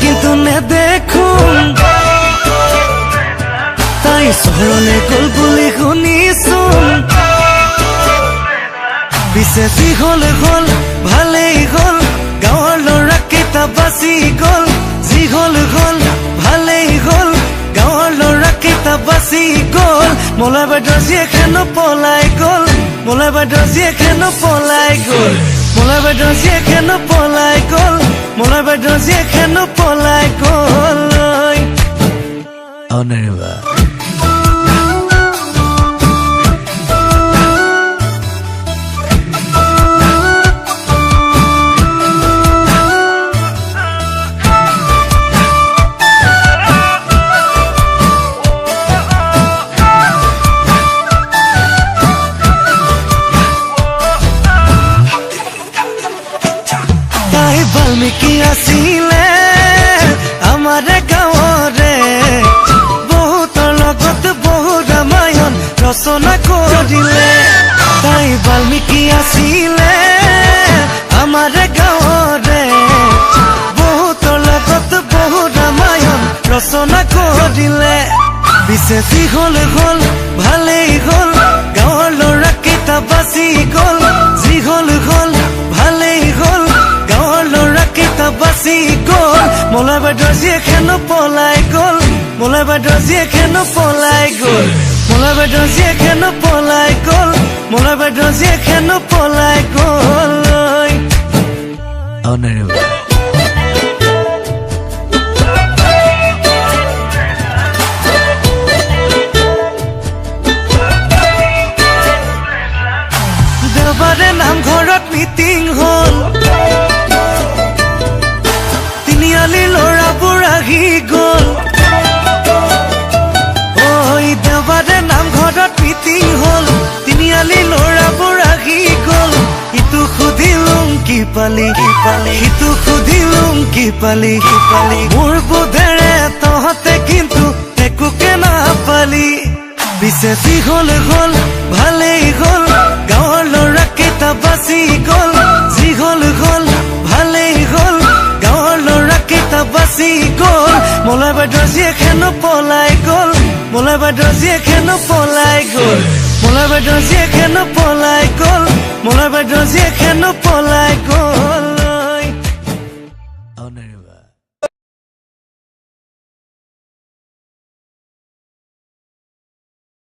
কিন্তু নেদেখোঁ। তাই চহৰলৈ গ'ল বুলি শুনিছো। পিছে যি হ'ল হ'ল, ভালেই হ'ল, গাঁৱৰ ল'ৰাকেইটা বাচি গ'ল। যি হ'ল হ'ল, ভালেই হ'ল, গাঁৱৰ ল'ৰাকেইটা বাচি গ'ল। মলয় বাইদেউৰ জীয়েক হেনো পলাই গ'ল, মলয় বাইদেউৰ জীয়েক হেনো পলাই গ'ল, মলয় বাইদেউৰ জীয়েক হেনো পলাই গ'ল, মলয় বাইদেউৰ জীয়েক হেনো পলাই গ'ল। অনিৰ্বা। তাই বাল্মীকি আছিলে আমাৰ গাঁৱৰে, বহুতৰ লগত বহু ৰামায়ণ ৰচনা কৰিলে। তাই বাল্মীকি আছিলে আমাৰ গাঁৱৰে, বহুতৰ লগত বহু ৰামায়ণ ৰচনা কৰিলে। পিছে যি হ'ল হ'ল, ভালেই হ'ল, গাঁৱৰ ল'ৰাকেইটা বাচি গ'ল। যি হ'ল হ'ল, ভালেই হ'ল, গাঁৱৰ ল'ৰাকেইটা বাচি গ'ল। মলয় বাইদেউৰ জীয়েক হেনো পলাই গ'ল, মলয় বাইদেউৰ জীয়েক হেনো পলাই গ'ল, মলয় বাইদেউৰ জীয়েক হেনো পলাই গ'ল, মলয় বাইদেউৰ জীয়েক হেনো পলাই গ'ল। অনিৰ্বা। দেওবাৰে নামঘৰত মিটিং হ'ল, তিনিআলিৰ ল'ৰাবোৰ আহি গ'ল। ঐ দেওবাৰে নামঘৰত মিটিং হ'ল, তিনিআলিৰ ল'ৰাবোৰ আহি গ'ল। ইটো সুধিলোং কি পালি কি পালি, সিটো সুধিলোং কি পালি কি পালি, মোৰ বোধেৰে তহঁতে কিন্তু একোকে নাপালি। পিছে যি হ'ল হ'ল, ভালেই হ'ল, গাঁৱৰ ল'ৰাকেইটা বাচি গ'ল। যি হ'ল হ'ল, ভালেই হ'ল, গাঁৱৰ ল'ৰাকেইটা বাচি গ'ল। মলয় বাইদেউৰ জীয়েক হেনো পলাই গ'ল, মলয় বাইদেউৰ জীয়েক হেনো পলাই গ'ল, মলয় বাইদেউৰ জীয়েক হেনো পলাই গ'ল, মলয় বাইদেউৰ জীয়েক হেনো পলাই গ'ল। অনিৰ্বা।